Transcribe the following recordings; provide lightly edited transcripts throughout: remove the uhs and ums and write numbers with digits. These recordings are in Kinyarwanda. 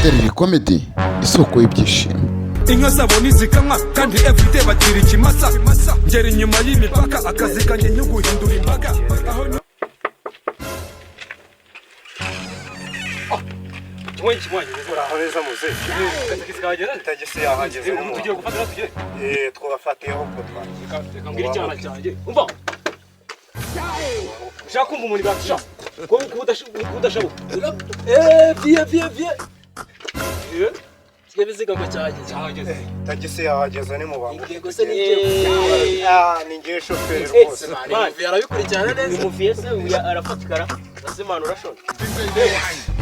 Terera Comedy, isoko y'ibyishimo. Inka zabo ntizikamwa kandi everyday bagira ikimasa. Ngera inyuma y'imipaka, akazi kanjye guhindura imbaga aho. Kimwe kimwe. Uraho neza muzehe? Tagisi kagera. Tagisi yahageze. Ubu tugiye gufatira, tugiye. Eh, twabafatiyeho ko twagiye. Reka mbwira icyana cyanjye. Umva, ushaka kumva umuntu batisha ko kudashabuka. Eh, viye viye viye. Eh. Ikinyabiziga ngo cyahageze. Cyahageze. Tagisi yahageze, ni mu bantu. Yego se, n'igiye. Ah, ni ngiye shoferi rwose. Muvi arabikurikirana neza. Muviye se uya arafatikara asemana urashona.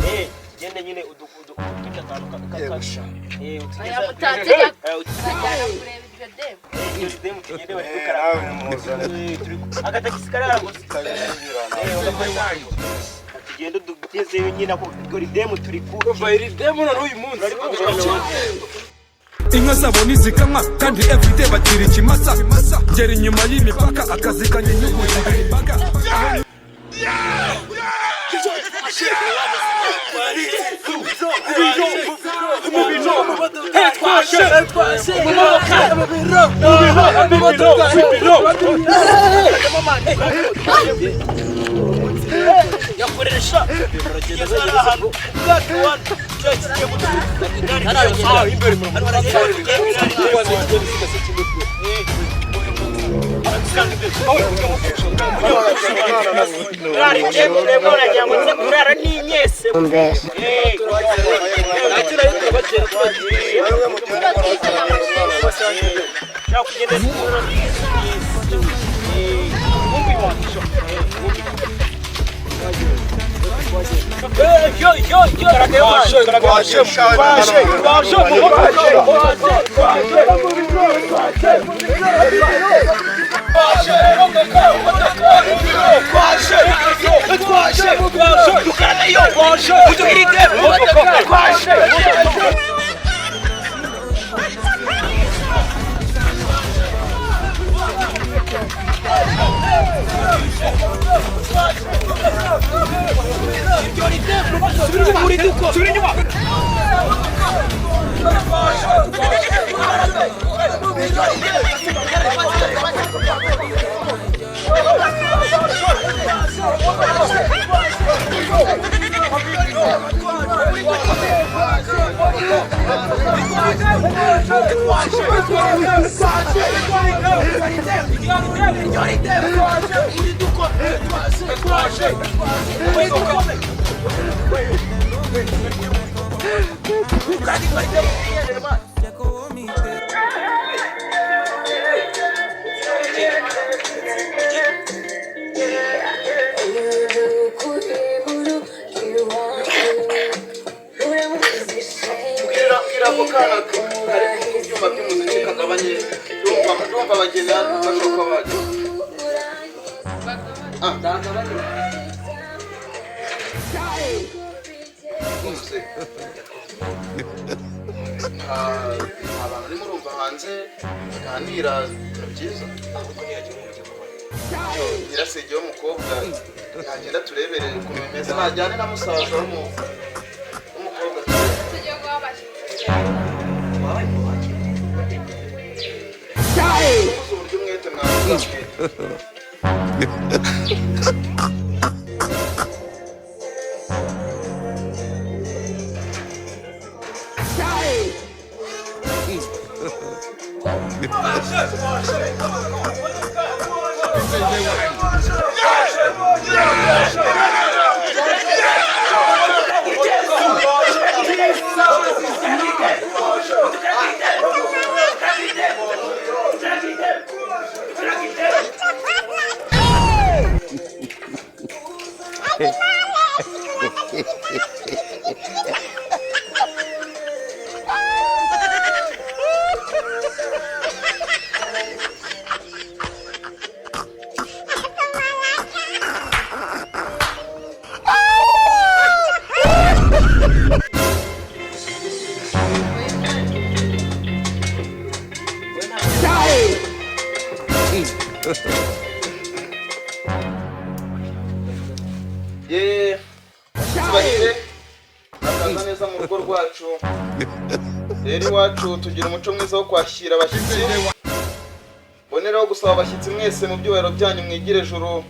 Eh, gende nyine udu uduce akantu ka Yego sha. Eh, Aya utugeza mutatse Eh, tukajyana kureba iryo demu. Iryo demu tugende bari Eh, dukara. nawe muzane. Eh, turi agatagisi karara gusa. Tagisi birana. Eh, tugende tugezeyo nyine ako iryo demu turi ku Kuva iri demo na n'uyu munsi. Inka zabo ntizikamwa kandi everyday bagira ikimasa. Ngera inyuma y'imipaka, akazi kanjye guhindura imbaga aho. Yakoresha tugeze hariya ahantu ubwato wani cya kigiye guturuka imbere. Kurara n'inyese. Bwira ako kana kari ku byuma by'umuziki kagabanye. Ndumva abageni bashoka bajya. Ah, Ntuze. Nta bantu urimo urumva hanze baganira ibintu byiza. Nyirasenge w'umukobwa yagenda turebere ukuntu bimeze, najyane na musaza w'umukobwa. Tugiye guha abashyitsi. Ubuze uburyo umwete mwamuzamwete. Ye, tubahire. Murakaza neza mu rugo rwacu. Rero iwacu tugira umuco mwiza wo kwakira abashyitsi. Mboneraho gusaba abashyitsi mwese mu byubahiro byanyu mwigire juru,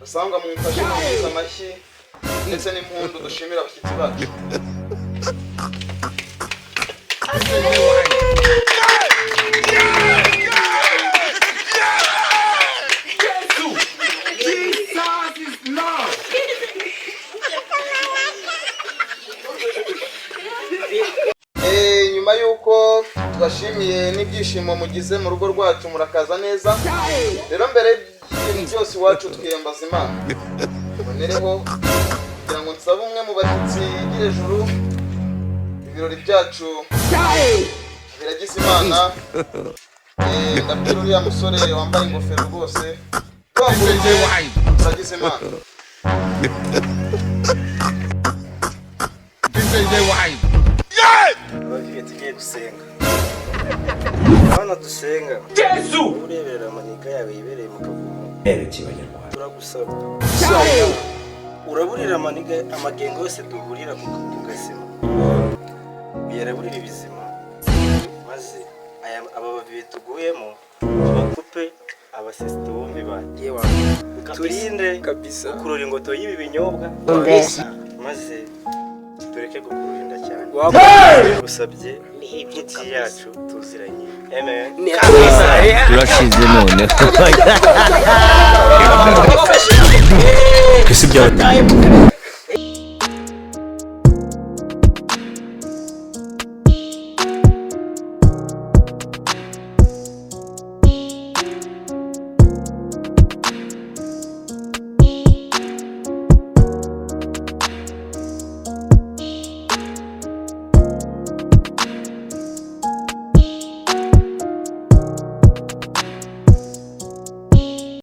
basangwa mumfashe mugwiza amashyi ndetse n'impundu, dushimira abashyitsi bacu. Nyuma y'uko tubashimiye n'ibyishimo mugize mu rugo rwacu, murakaza neza. Rero mbere y'ibintu byose iwacu twiyambaza Imana. Mbonereho kugira ngo nsabe umwe mu bashyitsi yigire juru ibirori byacu biragize Imana. Ndabwira uriya musore wambaye ingofero rwose, tuhaguruke turagize Imana. Abaviye tugiye gusenga. Bana dusenga. Yesu. Urebera amanika yawe yibereye mu kavumo. Turagusaba. Uraburira amaniga amagengo yose duhurira ku gasima. Uyaraburira ibizima. Maze aya aba baviye tuguyemo bakupe abasesite bombi bagiye. Turinde Kabisa. gukurura ingoto y'ibi binyobwa, maze tureke gukurura inda cyane. Gusabye inshuti yacu tuziranye. Amen. Turashize none. Ese byawe.